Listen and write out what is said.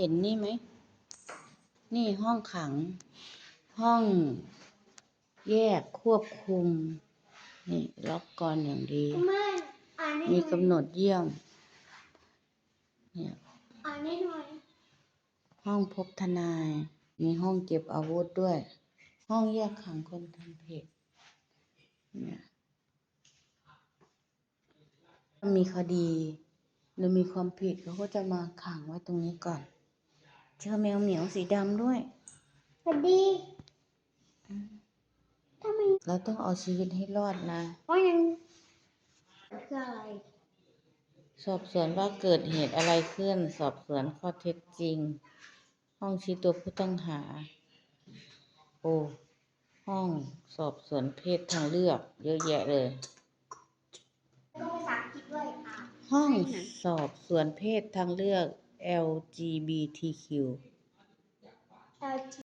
ເຫັນນີ້ໄໝ? ນີ້ຫ້ອງຂັງ, ຫ້ອງແຍກຄວບຄຸມ. ນີ້ ລັອກກອນຢ່າງດີ. ມີກຳນົດຢ້ຽມ. ນີ້ ອ່ານໃຫ້ໜ່ອຍ. ຫ້ອງພົບທະນາຍ, ມີຫ້ອງເກັບອາວຸດດ້ວຍ, ຫ້ອງແຍກຂັງຄົນທຳຜິດ. ນີ້ ມີຄະດີ ຫຼື ມີຄວາມຜິດ ເຂົາກໍຈະມາຂັງໄວ້ຕົງນີ້ກ່ອນ. ເຈີແມວໝຽວສີດຳດ້ວຍ. ສະຫວັດດີ. ອືມ ທຳໄມ? ເຮົາຕ້ອງເອົາຊີວິດໃຫ້ລອດນະ. ວ່າຫຍັງ? ຄືອະໄລ? ສອບສວນວ່າເກີດເຫດອະໄລຂຶ້ນ, ສອບສວນຂໍ້ເທັດຈິງ, ຫ້ອງຊີ້ຕົວຜູ້ຕ້ອງຫາ. ໂອ້ ຫ້ອງສອບສວນເພດທາງເລືອກເຍອະແຍະເລີຍ. ຫ້ອງສອບສວນເພດທາງເລືອກ ແອລຈີບີທີຄິວ.